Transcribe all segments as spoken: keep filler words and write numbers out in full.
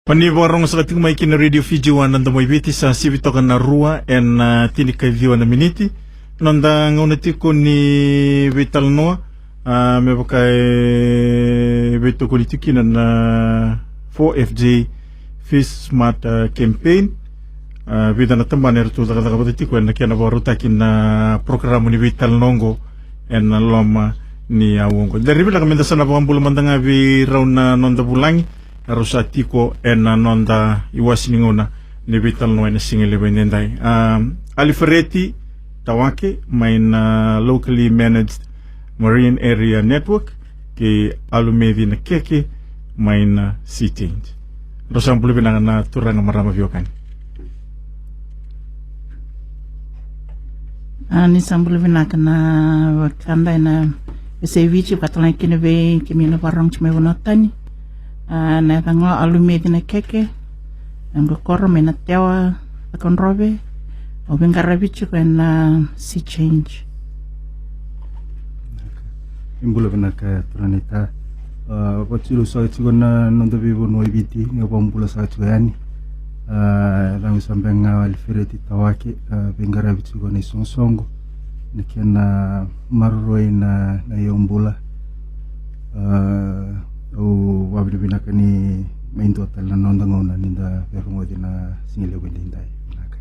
Mani vakarorogo saka tiko mai ki na Radio Fiji One, na Domo i Viti, sa sivi toka na rua ena, ah, tinikaciwa na miniti. Noda gauna tiko ni veitalanoa, ah, me vaka e veitokoni tiko kina na four F J Fish Smart, ah, campaign. Ah, vica na tabana eratou cakacaka vata tiko ena kena vakarautaki na porokaramu ni veitalanoa oqo ena loma ni aua oqo. Da ri vinaka meda sa na vakabula mada ga vei rau na noda vulagi, rau sa tiko ena noda iwasi ni gauna ni veitalanoa ena siga levu edaidai. Ah, Alifereti Tawake mai na Locally Managed Marine Area Network, kei Alumeci Nakeke mai na Sea Change. Rau sa bula vinaka na turaga, marama, veiwekani. Ah, ni sa bula vinaka na wekada ena veiyasai Viti, vaka talega kina vei kemuni na vakarorogo tiko mai vanua tani. Ah, na yacaqu o Alumeci Nakeke, na noqu koro mai Natewa, Cakaudrove. Au veiqaravi tiko ena Sea Change. Ni bula vinaka, turaga naita. Ah, vakatulou saka tiko na noda veivanua i Viti, ni vakabula saka tiko yani. Ah, yacaqu sa beka ga o Alifereti Tawake, ah, veiqaravi tiko ena isoqosoqo, na kena maroroi na, na iyau bula. Ah, au vakavinavinaka ni mai dua tale na noda gauna ni da veirogoci ena siga levu edaidai. Vinaka.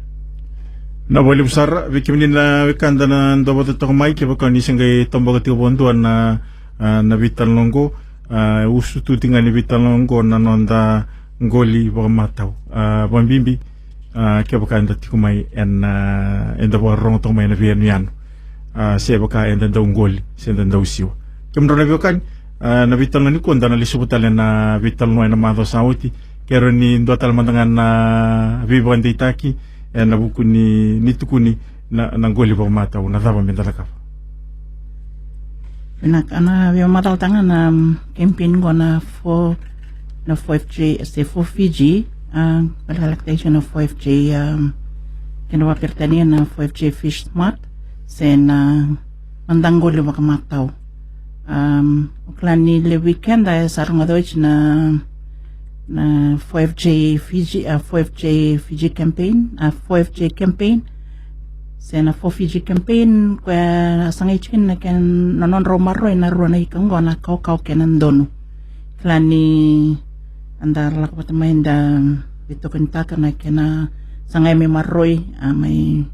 Na vakalevu sara vei kemuni na wekada na dua vata toka mai, kevaka ni se qai toboka tiko vakadua na, ah, na veitalanoa oqo, ah, usutu tiko ga ni veitalanoa oqo na noda qoli vakamatau. Ah, vakabibi, ah, kevaka eda tiko mai ena, ah, eda vakarorogo toka mai ena veiyanuyanu. Ah, se vaka eda dau qoli, se eda dau siwa. Kemudrau na veiwekani, ah, na veitalanoa nikua da na lesuva tale na veitalanoa ena macawa sa oti, kerea ni dua tale mada ga na veivakadeitaki ena vuku ni, ni tukuni na, na qoli vakamatau, na cava meda cakava. Vinaka, na veimatalataka ga na, um, campaign qo na four, na four F J, se four Fiji, ah, vale lactation na four F J, um, kena vakaperitania na four F J Fish Smart, se na noda qoli vakamatau. Um, o kila ni levu vei keda e sa rogoca oti na, na four F J Fiji, ah, four F J Fiji campaign, ah, four F J campaign, se na four Fiji campaign, koya sa qai tiko kina na kena, na nodrau maroroi na rua na ika oqo, na kawakawa kei na donu. Kila ni eda lako vata mai da veitokanitaka na kena sagai me maroroi, ah, mai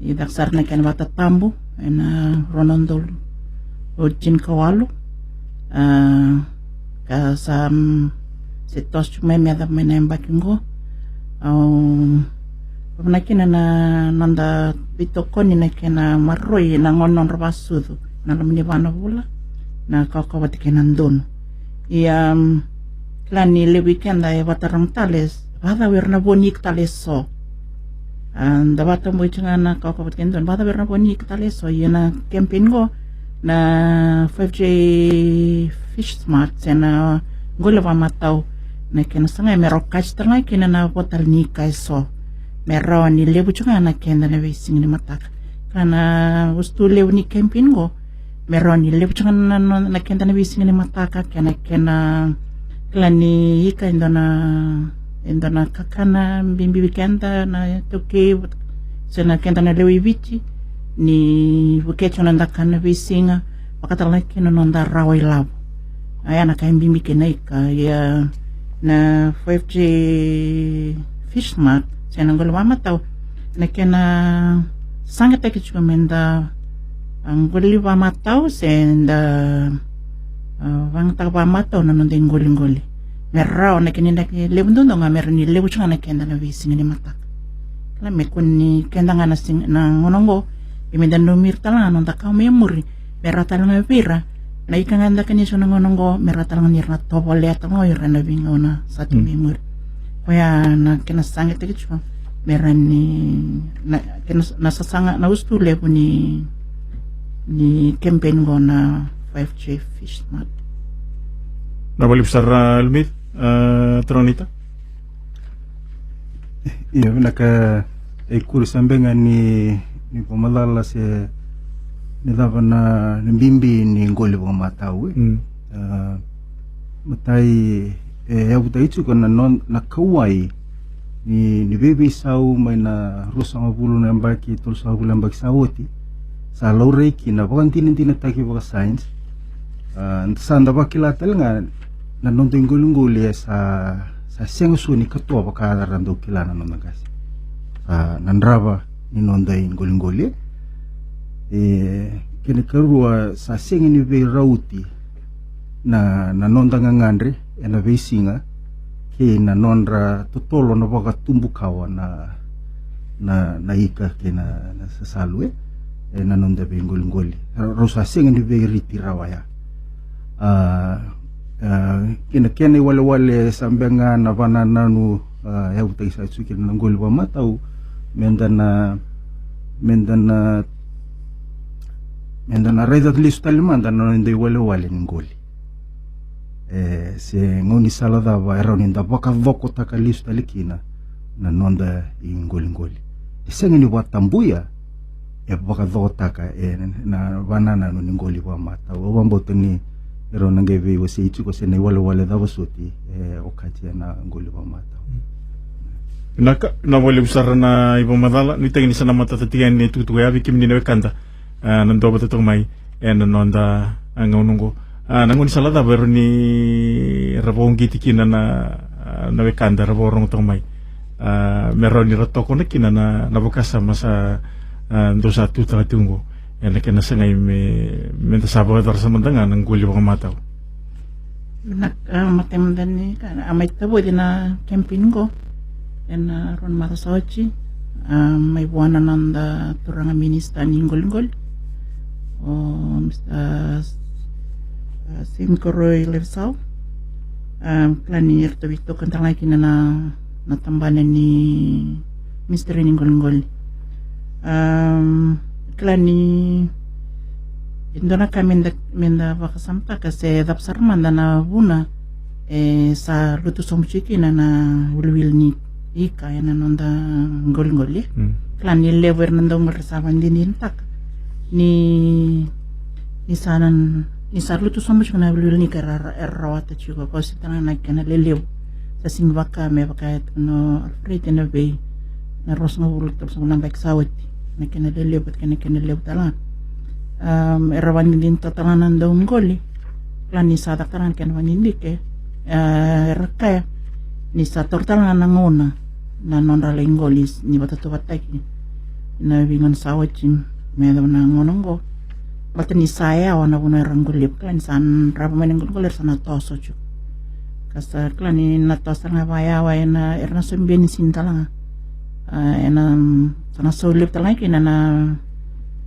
caka sara na kena vakatabu ena rua na udolu tinikawalu. Ah, ka sa, mm, se toso tiko mai me yacova mai na yabaki oqo. Au vakavinavinaka kina na noda veitokoni na kena maroroi na gauna nodra vakasucu na loma ni va na vula na kawakawa vata kei na donu. Ia, mm, kila ni levu vei keda e vakataroga tale, vakacava o ira na vo ni ika tale eso. Ah, da vakatabui tiko ga na kawakawa vata kei na donu, vakacava o ira na vo ni ika tale eso. Ia na campaign qo na four F J Fish Smart, se na qoli vakamatau, na kena sagai me rawa ni kati tale ga kina na vo tale ni ika eso, me rawa ni levu tiko ga na keda na veisiga ni mataka. Ka na usutu levu ni campaign qo, me rawa ni levu tiko ga na, na, na keda na veisiga ni mataka, kei na kena, kila ni ika e dua na, e dua na kakana bibi vei keda na iTaukei, se na keda na lewe i Viti, ni vukei tiko na noda kana veisiga, vaka talega kina na noda rawa ilavo. Oya na ka e bibi kei na ika. Ia na four F J Fish Smart, se na qoli vakamatau, na kena sagataki tiko me da, ah, qoli vakamatau, se da, ah, vakayagataka vakamatau na noda iqoliqoli, me rawa na kena inaki levu duadua ga me rawa ni levu tiko ga na keda na veisiga ni mataka. Kila me kua ni keda ga na siga, na gauna oqo, ia me da nanumi ira tale ga na noda kawa mai muri, me rawa tale ga vei ira na ika ga eda kania tiko na gauna oqo, me rawa tale ga ni ra na tovolea tale ga o ira ena veigauna sa tu mai muri. Koya na kena sagataki tiko me rawa ni, na kena, na sasaga, na usutu levu ni, ni campaign qo na four F J Fish Smart. Na vakalevu sara, Alumeci, ah, turaga naita. Ia, vinaka, e kuri sa beka ga ni, ni vakamacala se ni cava na, na bibi ni qoli vakamatau, e. Mm. Ah, matai, e yavutaki tiko na, non, na kauwai ni, ni veiveisau mai na ruasagavulu na yabaki, tolusagavulu na yabaki sa oti. Sa laurai kina, vakadinadinataki vakasaenisi. A, sa da vakila tale ga na noda iqoliqoli e sa, sa sega soti ni katoa vaka era dau kila na noda qase. Sa na drava ni noda iqoliqoli. E, kena karua, sa sega ni veirauti na, na noda gagadre ena veisiga kei na nodra totolo na vakatubu kawa na, na, na ika kei na, na sasalu, e, e na noda veiqoliqoli. Ra-, rau sa sega ni veiriti rawa ya. A, a, kei na kena iwalewale sa beka ga na vanananu, a, yavutaki sa tiko kina na qoli vakamatau, meda na, meda na, meda na raica lesu tale mada na noda iwalewale ni qoli. E, se gaunisala cava e rawa ni da vakacokotaka lesu tale kina na noda iqoliqoli. E sega ni vakatabuya, e vakacokotaka, e, na vanananu ni qoli vakamatau. Au vakabauta ni e rawa na qai veiwasei tiko se na iwalewale cava soti e okati ena qoli vakamatau. Vinaka, vinaka vakalevu sara na ivakamacala. Nuitaki ni sa na matata tiko yani na itukutuku ya vei kemuni na wekada, a, na duavata toka mai ena noda, a, gauna oqo. A, na gaunisala cava e rawa ni ra vakauqeti kina na, a, na wekada ra vakarorogo toka mai, a, me rawa ni ra tokona kina na, na vakasama sa, a, dou sa tutaka tiko oqo ena kena sagai me, meda sa vakayacora sa mada ga na qoli vakamatau. Vinaka, a, matai mada ni ka, a, mai tavoci na campaign qo ena rua na macawa sa oti, a, mai vua na noda turaga minisita ni qoliqoli, o Mr, a, Semi Koroi Levesau. A, kila ni ratou veitokoni tale ga kina na, na tabana ni minisitiri ni qoliqoli. A, kila ni e dua na ka meda, meda vakasamataka se cava sara mada na vuna e sa lutu sobu tiko kina na wiliwili ni ika ena noda qoliqoli. Mm. Kila ni levu era na dauqoli ra sa vakadinadinataka ni, ni sa na, ni sa lutu sobu tiko na wiliwili ni ika era, era rawata tiko, ko sitana na kena lelevu. Sa sega ni vaka me vaka e tukuna o Alfred ena vei na ruasagavulu, tolusagavulu na yabaki sa oti. Na kena lelevu, kena, kena levu tale ga. Am, era vakadinadinataka tale ga na dauqoli. Kila ni sa caka tale ga na kena vakadidike. A, era kaya ni sa taura tale ga na gauna na nodra lai qoli ni vakatautauvatataki na veigauna sa oti me yacova na gauna oqo. Baleta ni sa yawa na vanua era qoliva. Kila ni sa drava mai na qoliqoli, era sa na toso tiko. Ka sa kila ni na toso tale ga vakayawa, ena, era na sobi ni sini tale ga. A, ena, mm, sa na sau levu tale ga kina na,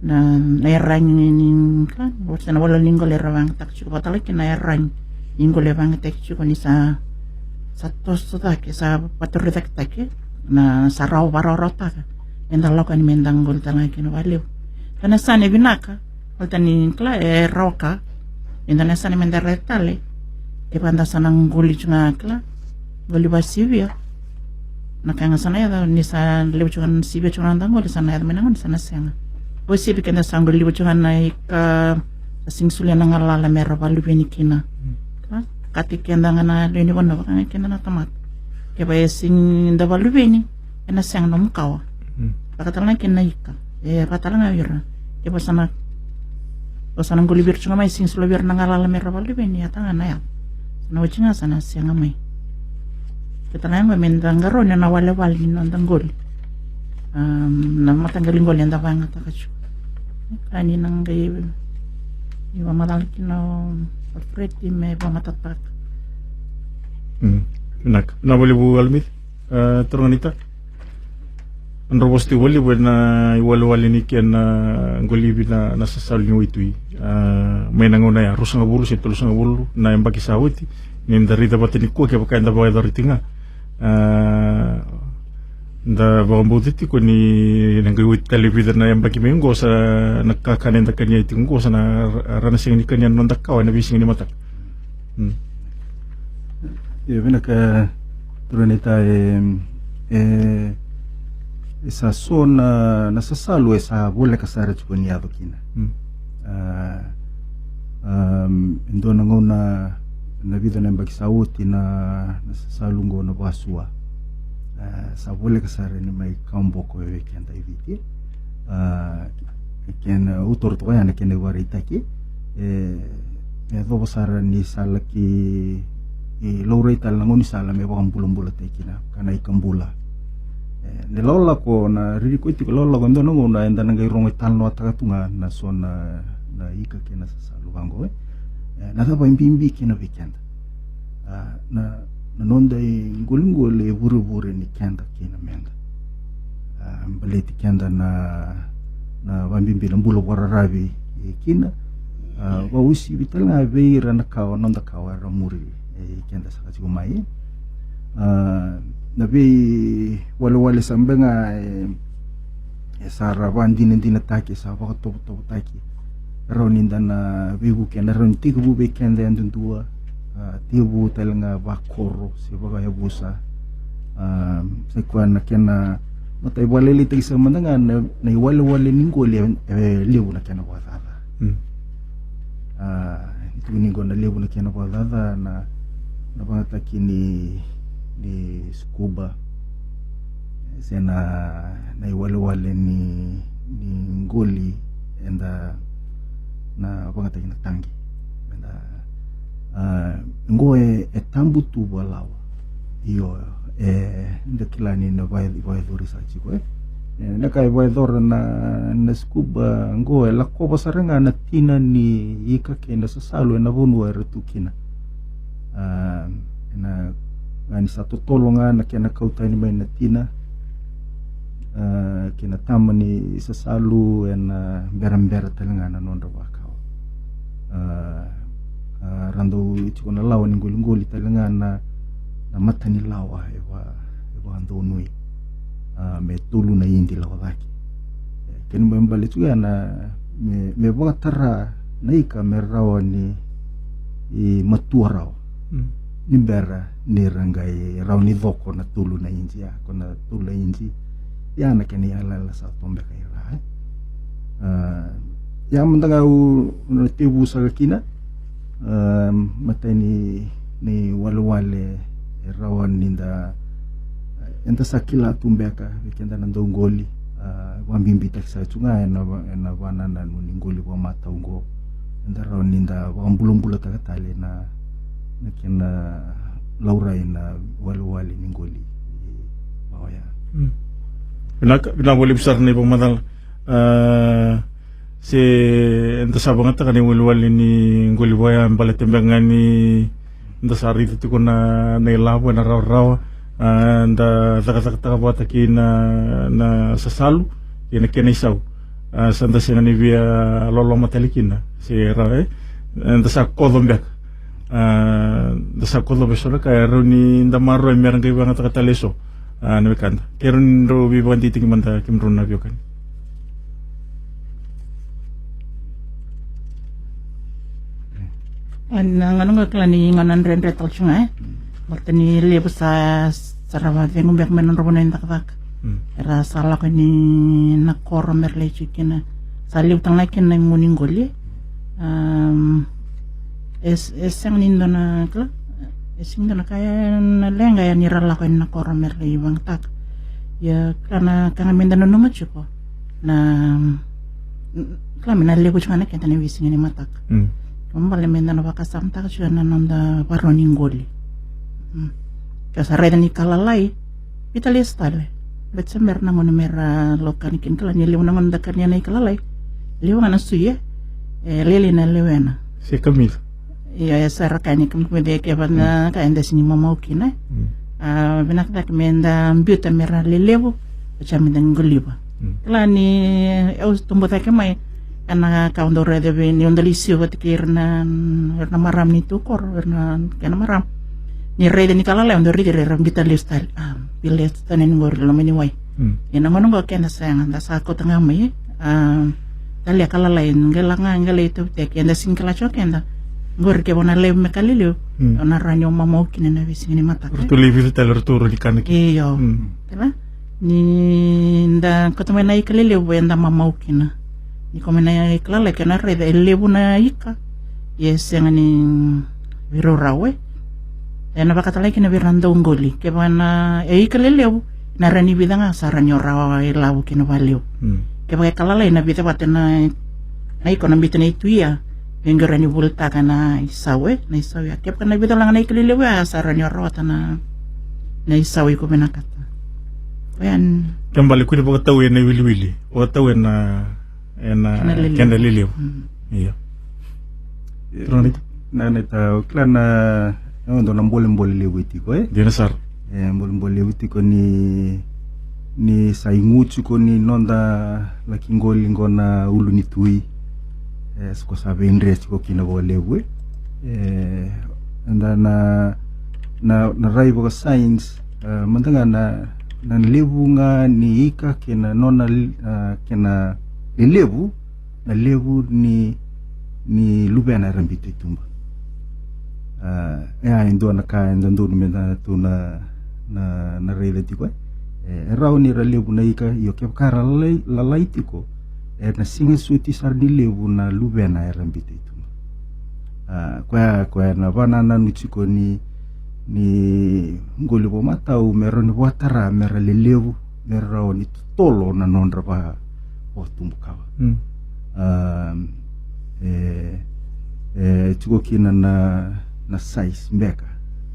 na, na iyaragi ni, ni, kila, oti sa na iwalewale ni qoli era vakayagataka tiko, vaka tale ga kina na iyaragi ni qoli e vakayagataki tiko ni sa, sa toso cake, sa vakatorocaketaki, na sa rawa, vakarawarawataka. Meda lako yani meda qoli tale ga kina vakalevu. Ka na sa na vinaka, Baleta ni kila e rawa ka, e dua na yasana meda rai tale. Kevaka da sa na qoli tu ga kila, qoli vakasivia. Na ka ga sa na yaco ni sa levu tu ga na sivia tu ga na noda qoli, sa na yaco mai na gauna sa na sega. Vakasivia keda sa qoliva tu ga na ika, sa sega ni solia na galala me ra vakaluveni kina. Kila, kati keda ga na lewe ni vanua vaka ga keda na tamata. Kevaka e sega ni da vakaluveni, ena sega nomu kawa. Mm. Vaka tale ga kina na ika. E vaka tale ga vei ira. Kevaka sa na, o sa na qolivi ira tu ga mai, sega ni solia vei ira na galala me ra vakaluveni, ya tale ga na yaco. Sa na oti ga sa na sega mai. Kei tale ga qo meda qarauna na walewale ni noda qoli. Am, na mataqali qoli eda vakayagataka tu. Ka ni na qai vakamacala kina o Alfred me vakamatatataka. Mm. Vinaka. Vinaka vakalevu Almith. E, turaga naita. Drau vosa tiko vakalevu ena iwalewale ni kena qolivi na, na sasalu ni waitui. E, mai na gauna ya, ruasagavulu se tolusagavulu na yabaki sa oti. Ni da raica vata nikua kevaka eda vakayacora tiko ga. E, da vakabauta tiko ni na qai oti tale e vica na yabaki mai oqo sa na kakana eda kania tiko oqo sa na ra-, ra na sega ni kania na noda kawa ena veisiga ni mataka. Mm. Io, vinaka, turaga naita, e, e, e sa so na, na sasalu e sa voleka sara tiko ni yaco kina. Mm. A, am, e dua na gauna na vica na yabaki sa oti na, na sasalu oqo na vasua. E, sa voleka sara ni mai kawa boko vei keda e Viti. A, kena, au taura toka ya na kena ivakaraitaki. E, e yacova sara ni sa laki, e, laurai tale na gaunisala me vakabulabulataki kina, ka na ika bula. E, na lakolako, na ririko e tiko lakolako, e dua na gauna eda na qai rogo italanoataka tu ga na so na, na ika kei na sasalu vaqo, e. E, na cava e bibi kina vei keda? A, na, na noda iqoliqoli e vurevure ni keda kei na meda. A, baleti keda na, na vabibi na bula vakararavi e kina. A, vausivi tale ga vei ira na kawa, noda kawa era muri e keda saka tiko mai. A, na veiwalewale sa beka ga, e, e sa ra vakadinadinataki, sa vakatovotovotaki. Rawa ni da na veivuke, na rawa ni tekivu vei keda yadudua. A, tekivu tale ga vakoro se vakayavusa. A, sai koya na kena matai vakalailaitaki sara mada ga na, na iwalewale ni qoli e, e levu na kena vakacaca. Mm. A, ni tukuni qo na levu na kena vakacaca, na, na vagataki ni, ni scuba, se na, na iwalewale ni, ni qoli eda na vagataki na taqi. Eda, a, qo e, e tabu tu vakalawa. Io, e, da kila ni na vaka, vakayacori saka tiko, e. E, na ka e vakayacora na, na scuba qo e lakova sara ga na tina ni ika kei na sasalu ena vanua era tu kina. A, ena, ga ni sa totolo ga na kena kau tani mai na tina, a, kei na tama ni sasalu, ena berabera tale ga na nodra vakawa. A, a, ra dau tiko na lawa ni qoliqoli tale ga na, na mata ni lawa e va, e vakadonui. A, me tolu na idi lako cake. E, kena ibalebale tiko ya na me, me vakatara na ika me rawa ni, i, matua rawa. Mm. Ni bera ni ra qai rawa ni coko na tolu na idi ya, ko na tolu na idi. Ya na kena iyalayala sa tu beka i ra, e. A, ya mada ga au na tekivu saka kina, a, matai ni, ni walewale e rawa ni da, eda sa kila tu beka vei keda na dauqoli, a, vakabibitaki saka tu ga ena va, ena vanananu ni qoli vakamatau qo. Eda rawa ni da vakabulabulataka tale na, na kena laurai na walewale ni qoli vaka oya. Mm. Vinaka, vinaka vakalevu sara na ivakamacala. A, se eda sa vagataka na iwalewale ni qoli vaka oya, baleta beka ga ni da sa raica tiko na, na ilavo ena rawarawa, a, da cakacakataka vata kei na, na sasalu kei na kena isau. A, sa da sega ni via loloma tale kina se rawa, e, da sa koco beka. A, da sa koco beka eso na ka e rawa ni da maroroya me ra qai vagataka tale eso. A, na wekada, ke rawa ni drau veivakadeitaki mada kemudrau na veiwekani. A, na gauna qo kila ni gauna dredre tale tu ga, e. Baleta ni levu sa, sa ra vakacegu beka mai na nodra vanua ni cakacaka. Mm. Era sa lako yani na koro me ra lai tu kina. Sa levu tale ga kina na gunu ni qoli. Am, e, e sega ni dua na, kila, e sega ni dua na ka e na leqa yani ra lako yani na koro me ra lai vagataka. Ia, kila na ka ga me da nanuma tiko na, mm, kila me na levu tiko ga na keda na veisiga ni mataka. Mm. Kena ibalebale me da na vakasamataka tiko na noda varau ni qoli. Mm. Ke sa raica ni ka lalai, biuta lesu tale. Baleta se bera na gauna me ra lako kania kina, kila ni levu na gauna da kania na ika lalai. Levu ga na sui, e, e lailai na lewena. Se kamica. Ia, e sa ra kania kamica, kevaka na ka eda sega ni mamau kina. Mm. A, vinaka cake me da biuta me ra lelevu, oti ya me da qoliva. Mm. Kila ni au tubu cake mai, ena ka au dau raica vei ni au dau lai siva vata kei ira na, ira na marama ni tu koro, ira na kena marama. Ni raica ni ka lalai, au dau raici ira, era biuta lesu tale. A, biuta lesu tale ni qori loma ni wai. Mm. Ia na gauna qo keda sega, da sa kauta ga mai, a, tale ka lalai, qai lako ga, qai lai tauvitaki, eda sega ni kila tiko keda. Qori kevaka na levu me ka lelevu, mm, o na rawa ni o mamau kina na veisiga ni mataka. Ratou lai vica tale, ratou rawa ni kana kina. Io. Mm. Kila? Ni da kauta mai na ika lelevu, eda mamau kina. Ni kauta mai na ika lalai, ke na raica e levu na ika. Ia e sega ni veiraurau e. E na vakatalai kina vei ira na dauqoli. Kevaka na e ika lelevu, na rawa ni vica ga sa rawa ni o rawa e lavo kina vakalevu. Kevaka e ka lalai na vica vata na, na ika o na biuta na itui ya, me qai rawa ni volitaka na isau e, na isau ya. Kevaka na vica laga na ika lelevu ya sa rawa ni o rawata na, na isau iko vinakata. Koya. Kena ibalebale kua ni vakatau ena iwiliwili, vakatau ena, ena kena lelevu. Io. Turaga Naita. Na, na ita, o kila na, e dua na bolebole levu e tiko e. Dina sara. E bolebole levu tiko ni, ni sa igu tiko ni noda laki qoli qo na ulu ni tui. E, sa ko sa veidre tiko kina vakalevu e. E, eda na, na, na rai vakasaenisi, e, mada ga na, na levu ga ni ika kei na nona, e, kei na lelevu, na levu ni, ni luvena era biuta i tuba. A, e a, e dua na ka e dodonu me da tu na, na, na raica tiko e. E, e rawa ni ra levu na ika, io kevaka ra lalai, lalai tiko, e na sega soti sara ni levu na luvena era biuta i tuba. A, koya, koya na vakanananu tiko ni, ni qoli vakamatau me rawa ni vakatara me ra lelevu, me rawa ni totolo na nodra va, vakatubukawa. Mm. A, e, e tiko kina na, na size beka.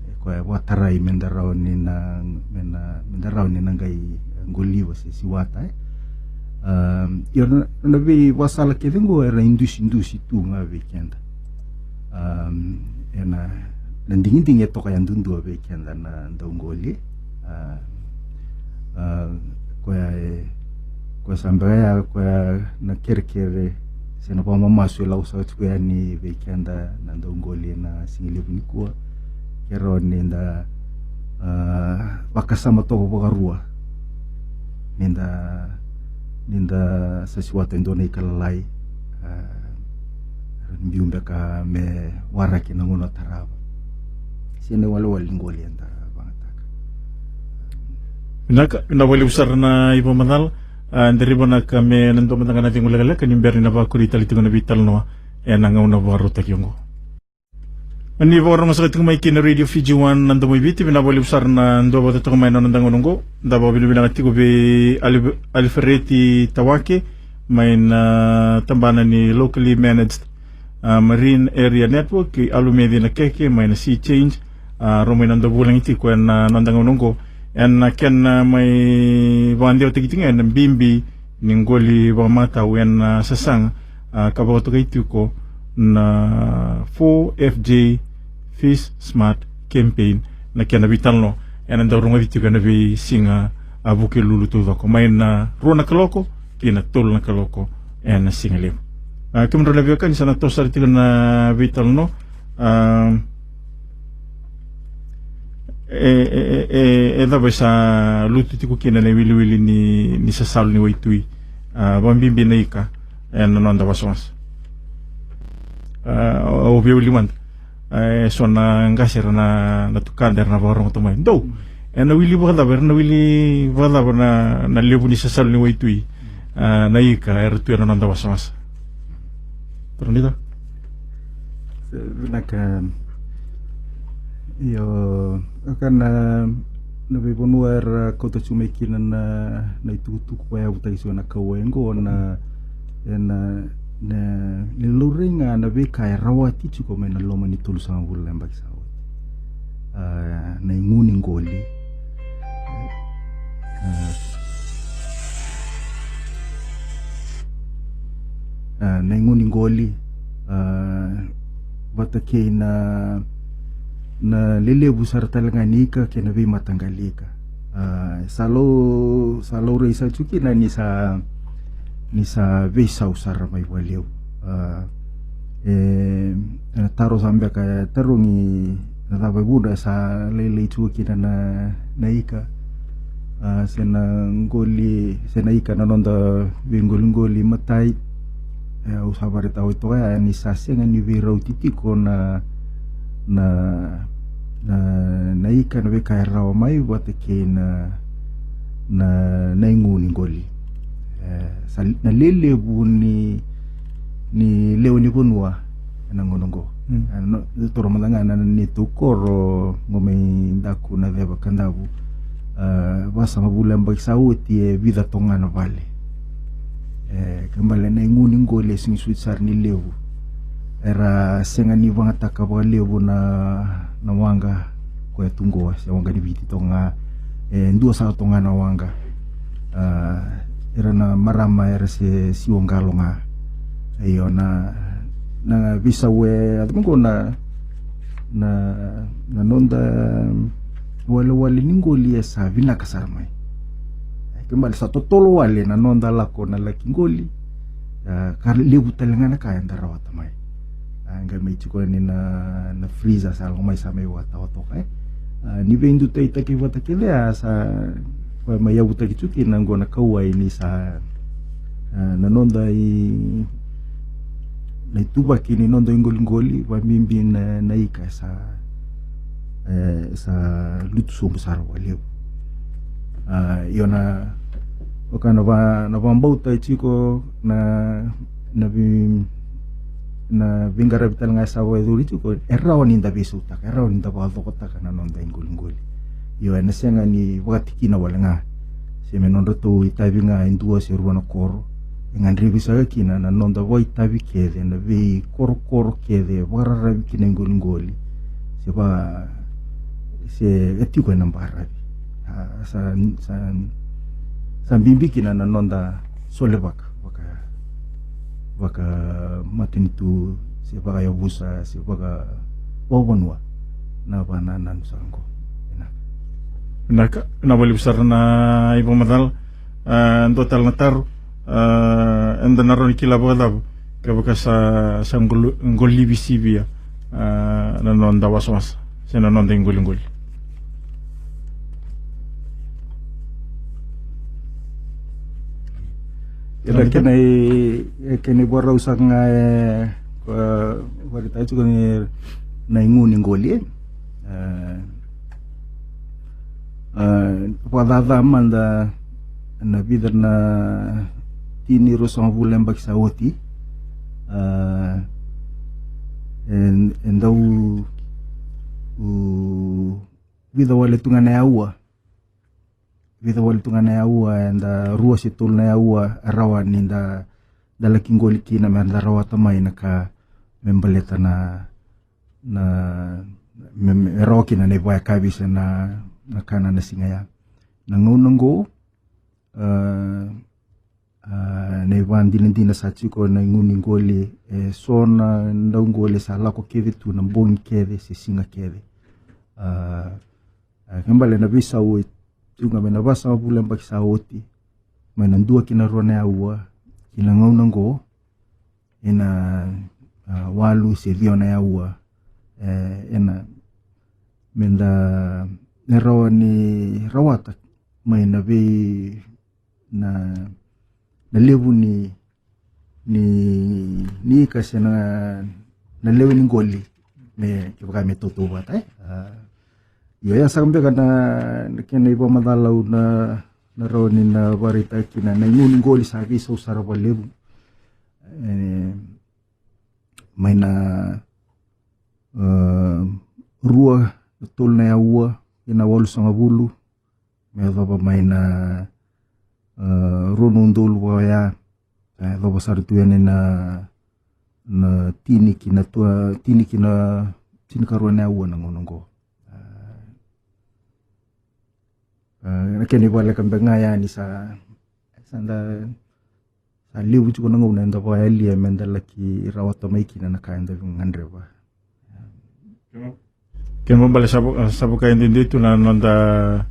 E koya e vakatarai me da rawa ni na, me na, me da rawa ni na qai qoliva se siwata e. A, io na, na veivakasala kece qo era idusidusi tu ga vei keda. A, ena, na digidigi e toka yadudua vei keda na dauqoli. A, a, koya e, koya sa beka ya, koya na kerekere se na vakamamasu e lako sara tiko yani vei keda na dauqoli na sigalevu nikua. Ke rawa ni da, a, vakasama toka vakarua. Ni da, ni da sa siwata e dua na ika lalai, a, biu beka me waraki na gauna tarava. Se na iwalewale ni qoli eda vagataka. Vinaka, vinaka vakalevu sara na ivakamacala. A, deriva na ka me na dua mada ga na cegu lekaleka ni bera ni na vakuri tale tiko na veitalanoa ena gauna vakarautaki oqo. Ni vakarorogo saka tiko mai kina Radio Fiji One na Domo i Viti, vinaka vakalevu sara na duavata toka mai na noda gauna oqo. Da vakavinavinaka tiko vei Alif-, Alifereti Tawake mai na tabana ni Locally Managed, a, Marine Area Network, kei Alumeci Nakeke mai na Sea Change, a, rau mai na dau vulagi tiko ena noda gauna oqo. Ena kena mai vakadewataki tiko ena bibi ni qoli vakamatau ena sasaga, a, ka vakatokai tiko na four F J Fish Smart Campaign, na kena veitalanoa ena dau rogoci tiko ena veisiga, a, Vukelulu taucoko mai na rua na kaloko ki na tolu na kaloko ena sigalevu. A, kemudrau na veiwekani, sa na toso sara tiko na veitalanoa. A, e, e, e, e, e cava e sa lutu tiko kina na iwiliwili ni, ni sasalu ni waitui, a, vakabibi na ika ena noda wasawasa? A, au via wili mada. A, e so na qase era na, na tukada era na vakarorogo toka mai. Dou, ena wili vakacava, era na wili vakacava na, na levu ni sasalu ni waitui, a, na ika era tu ena noda wasawasa? Turaga Naita. Vinaka. Io, ka na, na veivanua era kauta tiko mai kina na, na itukutuku ka yavutaki tiko ena kauwai oqo na, ena, na, ni laurai ga na veika e rawati tiko mai na loma ni tolusagavulu na yabaki sa oti. A, na igu ni qoli. A, a, na igu ni qoli, a, vata kei na, na lelevu sara tale ga ni ika kei na veimataqali ika. A, sa lau, sa laurai sa tiko kina ni sa, ni sa veisau sara mai vakalevu. A, e, ena taro sa beka e tarogi, na cava e vuna sa lailai tiko kina na, na ika, a, se na qoli, se na ika na noda veiqoliqoli matai. E, au sa vakaraitaka oti toka ya ni sa sega ni veirauti tiko na, na, na, na ika, na veika e rawa mai vata kei na, na, na igu ni qoli. E, sa, na lelevu ni, ni lewe ni vanua ena gauna oqo. Mm. A, no, toro mada ga na neitou koro qo mai Daku na Ceva Kadavu. A, vasagavulu na yabaki sa oti e vica toka ga na vale. E, kena ibalebale na igu ni qoli e sega ni sucu sara ni levu. Era sega ni vagataka vakalevu na, na waqa koya tu qo, se waqa ni Viti toka ga. E dua sara toka ga na waqa. A, era na marama era se siwa qalo ga. Io, na, na veisau e yaco mai qo na, na, na noda walewale ni qoli e sa vinaka sara mai. E, kena ibalebale sa totolo wale na noda lako na laki qoli. A, ka levu tale ga na ka eda rawata mai. A, qai mai tiko yani na, na freezer sa lako mai sa mai vakatawa toka, e. A, ni veidutaitaki vata kece, a, sa koya mai yavutaki tu kina qo na kauwai ni sa, a, na noda i, na ituvaki ni noda iqoliqoli, vabibi na, na ika sa, e, sa lutu sobu sara vakalevu. A, io na, vaka na va, na vabauta e tiko na, na vi, na veiqaravi tale ga e sa vakayacori tiko, e rawa ni da veisautaka, e rawa ni da vakacokotaka na noda iqoliqoli. Io, ena sega ni vakatikina wale ga. Se me nodratou itavi ga e dua se rua na koro. E gadrevi saka kina na noda vakaitavi kece, na veikorokoro kece, vakararavi kina iqoliqoli. Se va, se e tiko ena baravi. A, sa, sa, sa bibi kina na noda solevaka, vaka, vaka matanitu, se vakayavusa, se vaka, vakavanua, na vakanananu saka qo. Vinaka. Vinaka, vinaka vakalevu sara na ivakamacala. A, dua tale na taro, a, eda na rawa ni kila vakacava kevaka sa, sa qol-, qolivi sivia, a, na noda wasawasa se na noda iqoliqoli. Ena kena i, e kena ivakarau saka ga e, a, vakaraitaki tiko ni na igu ni qoli, e. A, a, vakacaca mada na vica na tini ruasagavulu na yabaki sa oti. A, e, e dau, u, vica wale tu ga na aua. Vica wale tu ga na aua, eda rua se tolu na aua, e rawa ni da, da laki qoli kina me da rawata mai na ka me baleta na, na, me, me rawa kina na ivakayakavi se na, na kana na siga ya. Na gauna qo, a, a, na ivakadinadina sa tiko na igu ni qoli, e so na dauqoli sa lako kece tu na bogi kece se siga kece. A, a, kena ibalebale na veisau e tiko ga mai na vasagavulu na yabaki sa oti, mai na dua ki na rua na aua, ki na gauna qo, ena, a, walu se ciwa na aua, e, ena, me da, me rawa ni rawata mai na vei, na, na levu ni, ni, ni ika se na, na lewe ni qoli, me, kevaka me tautauvata, e. A, io, ya saka beka na, na kena ivakamacala au na, na rawa ni na vakaraitaka kina, na igu ni qoli sa veisau sara vakalevu. E, mai na, e, rua, tolu na aua, ena walusagavulu, me yacova mai na, e, rua na udolu vaka oya, e, yacova sara tu yani na, na tini ki na tua, tini ki na, tinikarua na aua na gauna qo. E, e, na kena ivakaleka beka ga yani sa, sa da, sa levu tiko na gauna eda vakayalia me da laki rawata mai kina na ka eda gadreva. Kena ibalebale sa va-, sa vakaidede tu na noda,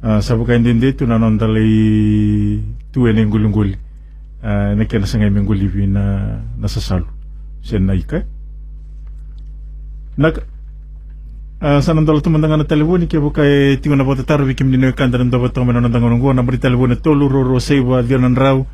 a, sa vakaidede tu na noda lai tu ena iqoliqoli. A, ena kena sagai me qolivi na, na sasalu se na ika. Vinaka. A, sa na dola tu mada ga na talevoni kevaka e tiko na vakatataro vei kemuni na wekada na dua vata toka mai na noda gauna oqo. Na naba ni talevoni na tolu rua rua saiva ciwa na drau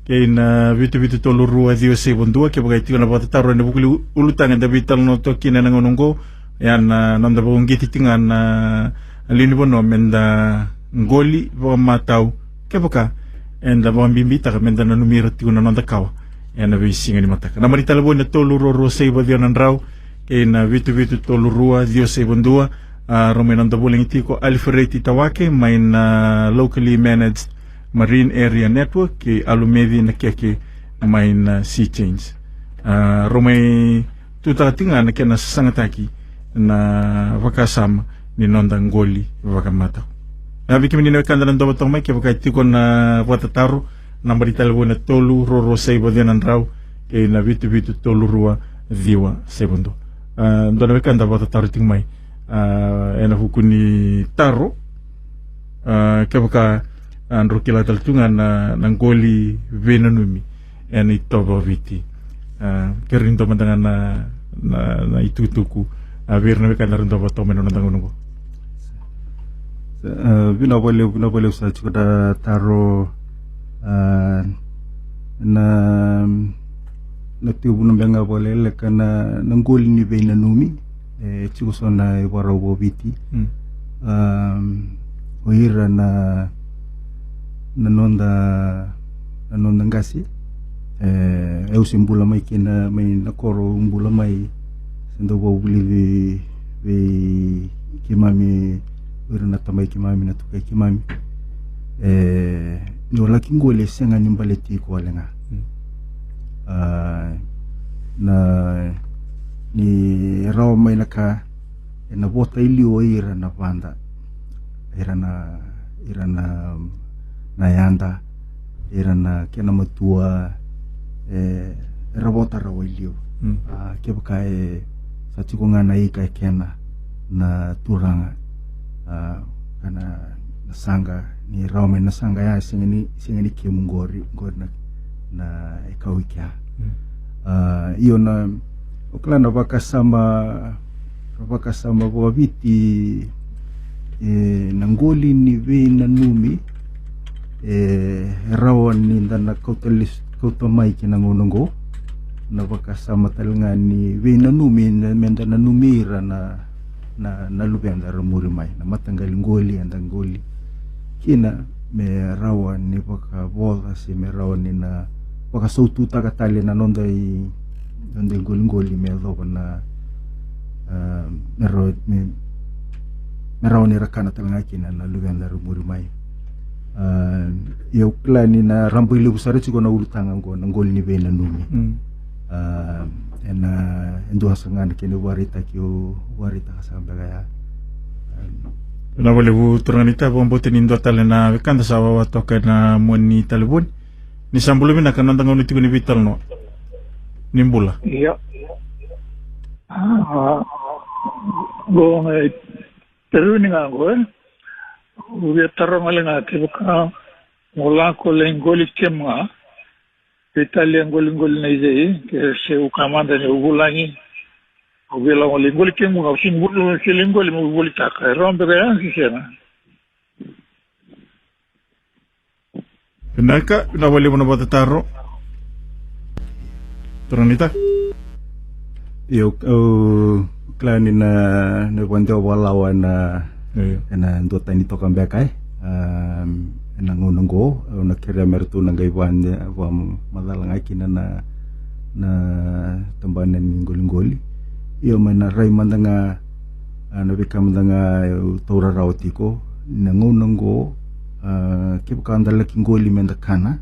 kei na vitu vitu tolu rua ciwa saiva dua. Kevaka e tiko na vakatataro ena vuku ni ulutaga eda veitalanoa toka kina ena gauna oqo, ia na noda vakauqeti tiko ga na lewe ni vanua me da qoli vakamatau kevaka eda vakabibitaka me da nanumi ira tiko na noda kawa ena veisiga ni mataka. Na naba ni talevoni na tolu rua rua saiva ciwa na drau kei na vitu vitu tolu rua ciwa saiva dua. A, rau mai noda vulagi tiko Alifereti Tawake mai na Locally Managed Marine Area Network kei Alumeci Nakeke mai na Sea Change. A, rau mai tutaka tiko ga na kena sasagataki na vakasama ni noda qoli vakamatau. A, vei kemuni na wekada na dova toka mai, kevaka e tiko na vakatataro, naba ni talevoni na tolu rua rua saiva ciwa na drau kei na vitu vitu tolu rua ciwa saiva dua. A, dua na wekada vakatataro tiko mai, a, ena vuku ni taro, a, kevaka, a, drau kila tale tu ga na, na qoli veinanumi ena itovo o Viti. A, kerea ni dua mada ga na, na, na itukutuku, a, vei ira na wekada ra dova toka mai na noda gauna oqo. A, vinaka vakalevu, vinaka vakalevu. Sa tiko na taro, a, na, na tekivu beka ga vakalekaleka na, na qoli ni veinanumi. E tiko so na ivakarau vakaviti. Mm. A, o ira na, na noda, na noda qase. E, au se bula mai kina, mai na koro au bula mai, se dau vakavulici vei keimami, o ira na tamai keimami, na tukai keimami. E, ni o laki qoli e sega ni baleti iko wale ga. Mm. A, na, ni rawa mai na ka, ena vota i liu o ira na vada, ira na, ira na, na yada, ira na kena matua, e, era vota rawa i liu. Mm. A, kevaka e sa tiko ga na ika e kena na turaga, a, kana na saqa, ni rawa mai na saqa ya, sega ni, sega ni kemu qori, qori na, na e kau i kea. Mm. A, io na, o kila na vakasama, na vakasama vakaviti, e, na qoli ni veinanumi, e, e rawa ni da na kauta lis-, kauta mai ki na gauna oqo. Na vakasama tale ga ni veinanumi, na, me da nanumi ira na, na, na luveda ra muri mai, na mataqali qoli eda qoli kina, me rawa ni vakavoca se me rawa ni na vakasaututaka tale na noda i, noda i qoliqoli me yacova na, a, me rawa, me, me rawa ni ra kana tale ga kina na luveda ra muri mai. A, ia au kila ni na raba i levu sara tiko na ulutaga oqo, na qoli ni veinanumi. Mm. A, ena, e dua sara ga na kena ivakaraitaki au vakaraitaka sara beka ya. Vinaka vakalevu turaga naita. Vakabauta ni dua tale na wekada sa wawa toka ena mua ni talevoni. Ni sa bula vinaka, na noda gauna tiko ni veitalanoa. Ni bula. Io. A, qo ga e Peruni ga qo, e. Au via taroga le ga kevaka o lako lai qoli kemu ga, veitalia qoliqoli na icei, ke se u ka mada ni u vulagi, au via lako lai qoli kemu ga, au se qoli, se lai qoli mo volitaka, e rawa beka ya se sega? Vinaka, vinaka vakalevu na vakatataro. Turaga naita. Io, au kila ni na, na vakadewa vakalawa ena, io, ena duatani toka beka, e. Am, ena gauna oqo, au na kerea me ratou na qai vakadewa, vakamacala ga kina na, na tabana ni qoliqoli. Io, mai na rai mada ga, a, na veika mada ga au taura rawa tiko, na gauna oqo, a, kevaka da laki qoli me da kana,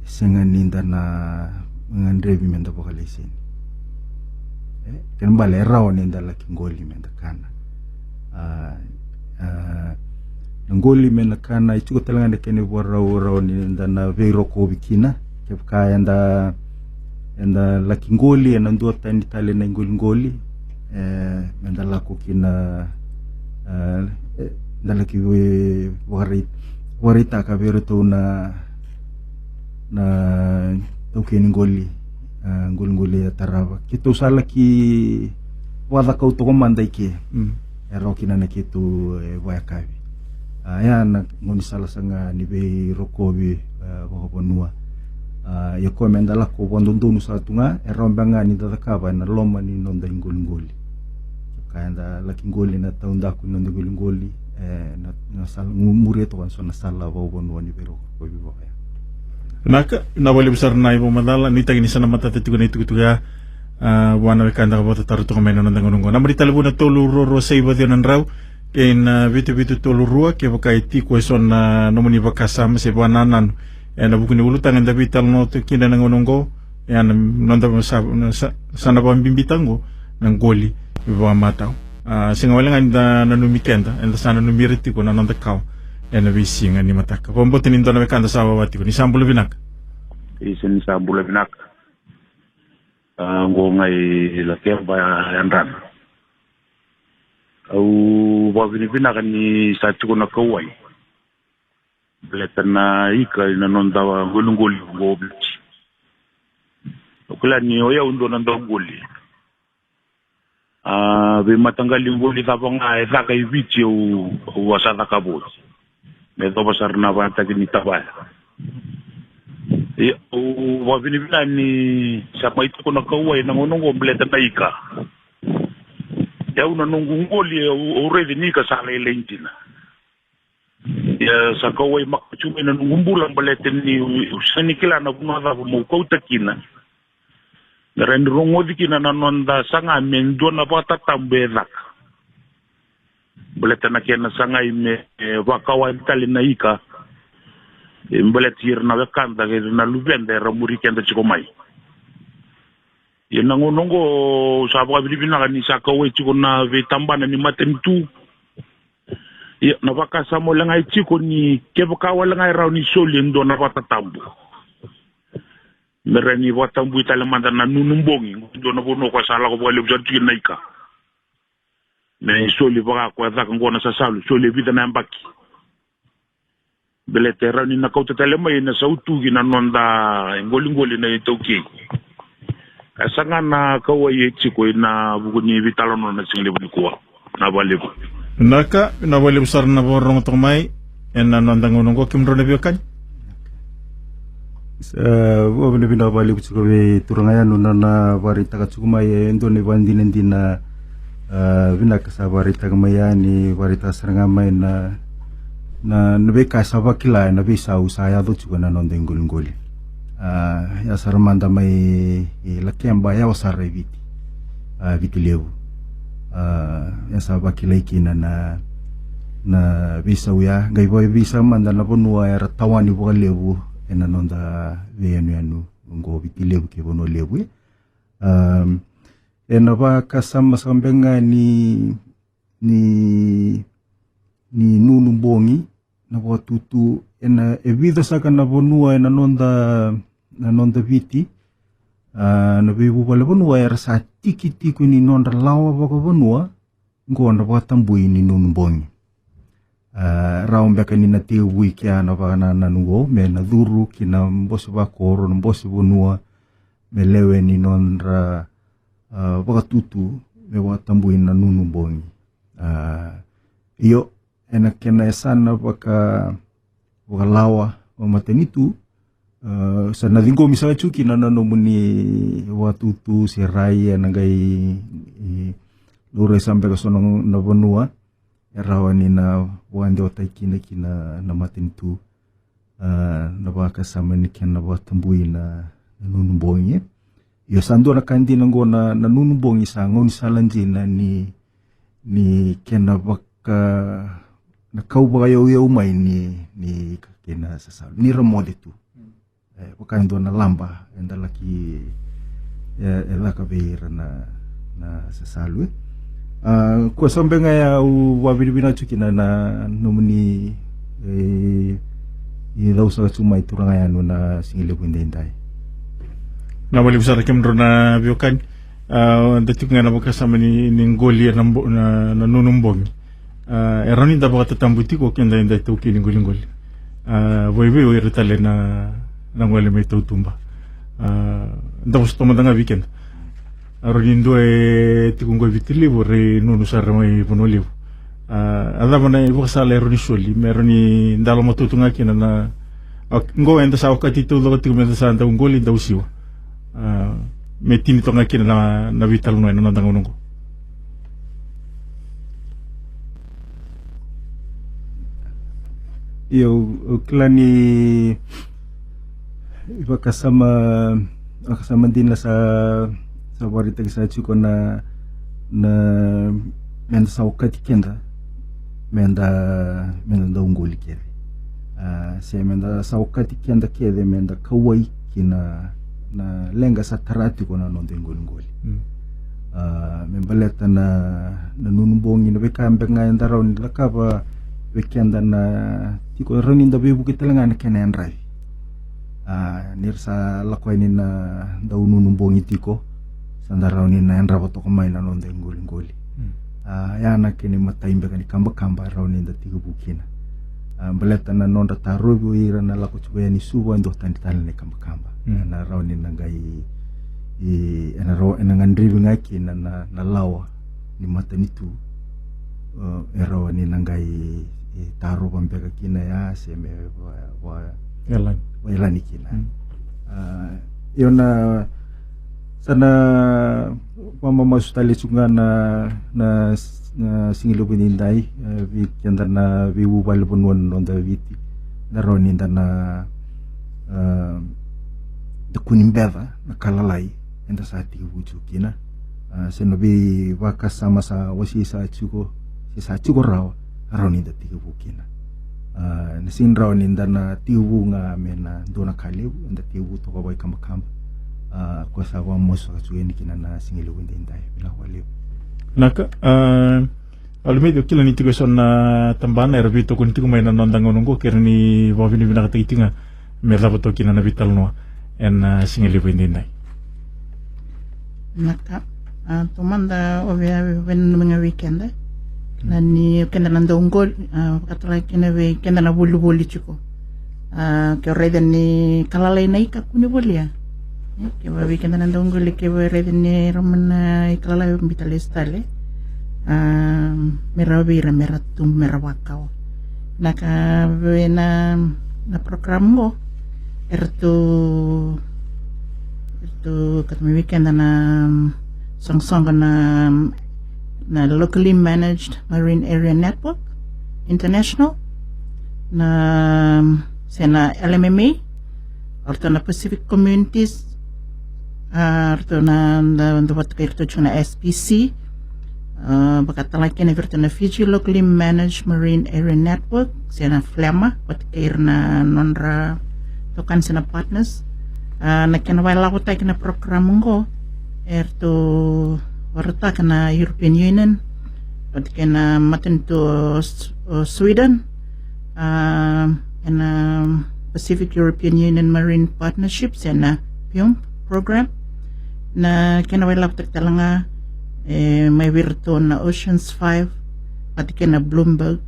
e sega ni da na gadrevi me da vakalaiseni. E, kena bale e rawa ni da laki qoli me da kana. A, a, na qoli me na kana, e tiko tale ga na kena ivakarau, rawa ni da na veirokovi kina. Kevaka eda, eda laki qoli ena duatani tale na iqoliqoli, e, meda lako kina, e, e, da laki vei, vakarai-, vakaraitaka vei iratou na, na taukei ni qoli, e, qoliqoli e tarava. Keitou sa laki vakacakau toka mada i ke. Mm. E rawa kina na keitou, e, vakayakavi. A, ya na gaunisala saga ni veirokovi, e, vakavanua. A, ia koya meda lako vakadodonu sara tu ga, e rawa beka ga ni da cakava ena loma ni noda iqoliqoli. Ka eda laki qoli ena taudaku ni noda iqoliqoli, e, na, na sala, mu-, muria toka na so na sala vakavanua ni veirokovi vaka ya. Vinaka, vinaka vakalevu sara na ivakamacala, nuitaki ni sa na matata tiko na itukutuku ya. A, vua na wekada ka vakatataro toka mai na noda gauna oqo. Naba ni talevoni na tolu rua rua saiva ciwa na drau kei na vitu vitu tolu rua, kevaka e tiko eso na nomuni vakasama se vakanananu ena vuku ni ulutaga eda veitalanoa tu kina ena gauna oqo. Ia na noda sa, na sa, sa na vakabibitaka oqo na qoli vakamatau. A, sega wale ga ni da nanumi keda, eda sa nanumi ira tiko na noda kawa ena veisiga ni mataka. Vakabauta ni dua na wekada sa wawa tiko. Ni sa bula vinaka. Isa, ni sa bula vinaka. A, qo ga i Lakeba, Yadrana. Au vakavinavinaka ni sa tiko na kauwai baleta na ika ena noda qoliqoli qo Viti. Au kila ni o yau dua na dauqoli. A, veimataqali qoli cava ga e caka i Viti au, au a sa cakava oti. Me yacova sara na vakataki ni tavaya. Ia, au vakavinavinaka ni sa mai tiko na kauwai ena gauna oqo baleta na ika. Ia au na noqu qoli, au, au raica ni ika sa lailai dina. Ia sa kauwai maka tu mai na noqu bula baleta ni au sega ni kila na vanua cava meu kauta kina me rawa ni rogoci kina na noda saga me dua na vakatatabu e caka. Baleta na kena sagai me, e, vakawati tale na ika, e, baleta ira na wekada kei ira na luveda era muri keda tiko mai. Ia na gauna oqo sa vakavinavinaka ni sa kauwai tiko na veitabana ni matanitu. Ia na vakasama wale ga e tiko ni kevaka wale ga e rawa ni soli e dua na vakatatabu me rawa ni vakatabui tale mada na nunu bogi, dua na vanua koya sa lako vakalevu sara tiko na ika. Me soli vaka koya caka oqo na sasalu, soli e vica na yabaki. Baleta e rawa ni na kauta tale mai na sautu ki na noda qoliqoli na iTaukei. Ka saga na kauwai e tiko ena vuku ni veitalanoa na siga levu nikua. Na vakalevu. Vinaka, na vakalevu sara na vakarorogo toka mai ena noda gauna oqo, kemudrau na veiwekani. Sa, vakavinavinaka vakalevu tiko vei turaga yani na, na vakaraitaka tiko mai e dua na ivakadinadina, a, vinaka sa vakaraitaka mai yani, vakaraitaka sara ga mai na, na, na veika sa vakila ena veisau sa yaco tiko ena noda iqoliqoli. A, ya sara mada mai i Lakeba, yawa sara i Viti. A, Viti Levu. A, ya sa vakilai kina na, na veisau ya, qai vakaivei sara mada na vanua era tawani vakalevu ena noda veiyanuyanu oqo Viti Levu kei Vanua Levu, e. A, ena vakasama saka beka ga ni, ni, ni nunu bogi, na vakatutu, ena, e vica saka na vanua ena noda, na noda Viti, a, na veivuvale vanua era sa tiki tiko ni nodra lawa vakavanua, oqo na vakatabui ni nunu bogi. A, rawa beka ni na tekivu i kea na vakanananu oqo, me na curu ki na bose vakoro, na bose vanua, me lewe ni nodra, a, vakatutu, me vakatabui na nunu bogi. A, io, ena kena yasana vaka, vakalawa, vakamatanitu, a, sa na ciqomi saka tiko kina na nomuni vakatutu se rai ena qai, e, laurai saka beka so na, na vanua e rawa ni na vakadewataki kina ki na, na matanitu. A, na vakasama ni kena vakatabui na, na nunu bogi. Io, sa dua na ka dina oqo na, na nunu bogi sa gaunisala dina ni, ni kena vaka, na kau vakayauyau mai ni, ni ika kei na sasalu. Ni ra moce tu. E, vaka e dua na laba, eda laki, e, e caka vei ira na, na sasalu, e. A, koya saka beka ga au vakavinavinaka tiko kina na, na nomuni, e, icau saka tiko mai turaga yani na siga levu edaidai. Na vakalevu sara kemudrau na veiwekani. A, da tiko ga ena vakasama ni, ni qoli ena bo-, na, na nunu bogi. A, e rawa ni da vakatatabu tiko keda eda iTaukei ni qoliqoli. A, vakaivei o ira tale na, na gole mai tautuba. A, da vosa toka mada ga vei keda. A, rawa ni dua e tiko qo i Viti Levu, ra nunu sara mai Vanua Levu. A, a cava na ivakasala e rawa ni soli me rawa ni da lomatutu ga kina na, a, qo eda sa okati taucoko tiko me da sa dau qoli, dau siwa. A, me tini toka ga kina na, na veitalanoa ena noda gauna oqo. Io, au kila ni vakasama, vakasama dina sa, sa vakaraitaki sa tiko na, na, meda sa okati keda, meda, meda dau qoli kece. A, se meda sa okati keda kece, meda kauwai ki na, na leqa sa tara tiko na noda iqoliqoli. Mm. A, me baleta na, na nunu bogi, na veika beka ga eda rawa ni cakava vei keda na tiko, rawa ni da veivuke tale ga na kena yadravi. A, ni ra sa lako yani na dau nunu bogi tiko, sa da rawa ni na yadrava toka mai na noda iqoliqoli. Mm. A, ya na kena imatai beka ni kabakaba rawa ni da tekivu kina. A, baleta na nodra tarovi o ira na lako tiko yani Suva, e duatani tale na ikabakaba. Mm. Ena rawa ni na qai, e, ena rawa, ena gadrevi ga kina na, na lawa ni matanitu, e, e rawa ni na qai, e, tarova beka kina ya, se me va, va, yalani. Vayalani kina. Mm. A, io na, sa na vakamamasu tale tiko ga na, na, na sigalevu edaidai, e, vei keda na veivuvale vanua na noda Viti. Na rawa ni da na, e, da kua ni beca na ka lalai eda sa tekivu tiko kina. A, se na veivakasama sa wasei sa tiko, se sa tiko rawa, rawa ni da tekivu kina. A, na sega ni rawa ni da na tekivu ga me na dua na ka levu, eda tekivu toka vakaikabakaba. A, koya sa vakamasu saka tiko yani kina na sigalevu edaidai. Vinaka vakalevu. Vinaka, a, Alumeci, au kila ni tiko eso na tabana era veitokoni tiko mai na noda gauna oqo, kei ira ni vakavinavinakataki tiko ga me cava toka kina na veitalanoa ena, a, sigalevu edaidai. Vinaka, a, taumada au via veinanumi ga vei keda. Na ni keda na dauqoli, a, vakatalega kina vei keda na volivoli tiko. A, ke o raica ni ka lalai na ika, kua ni volia. E, kevaka vei keda na dauqoli, kevaka e raica ni rawa mai na ika lalai, biuta lesu tale. A, me rawa vei ira me ra tubu, me ra vakawa. Na ka vei na, na program qo, eratou, eratou kauta mai vei keda na, mm, soqosoqo na, mm, na Locally Managed Marine Area Network International, na, mm, se na L M M A, o ratou na Pacific Communities, a, o ratou na, na, na vata kei ratou tiko na S P C, a, vakatalega kina vei ratou na Fiji Locally Managed Marine Area Network, se na FLMMA, vata kei ira na nodra itokani se na partners. A, na kena vakayalataki na program oqo, eratou vakarautaka na European Union, vata kei na matanitu o S-, o Sweden, a, ena Pacific European Union Marine Partnership, se na PEUMP program. Na kena vakayalataki talega, e, mai vei iratou na Oceans Five, vata kei na Bloomberg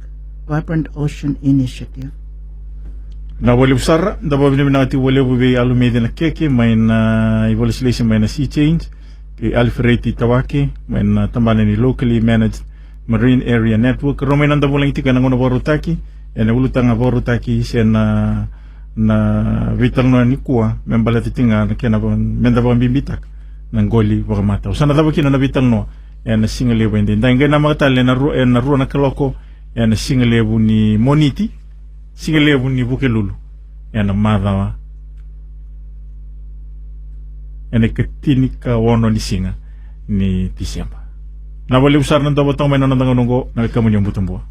Vibrant Ocean Initiative. Vinaka vakalevu sara, da vakavinavinaka tiko vakalevu vei Alumeci Nakeke mai na ivakalesilesi mai na Sea Change, kei Alfred Tawake mai na tabana ni Locally Managed Marine Area Network. Rau mai noda vulagi tiko ena gauna vakarautaki, ena ulutaga vakarautaki, se na, na veitalanoa nikua, me baleta tiko ga na kena va-, meda vakabibitaka na qoli vakamatau. Sa na cava kina na veitalanoa ena sigalevu edaidai. Qai namaka tale ena ru-, ena rua na kaloko ena sigalevu ni Moniti, sigalevu ni Vukelulu, ena macawa, ena ikatinikaono ni siga ni Tiseba. Vinaka vakalevu sara na dau vata mai na noda gauna oqo, na wekamuni o Butabua.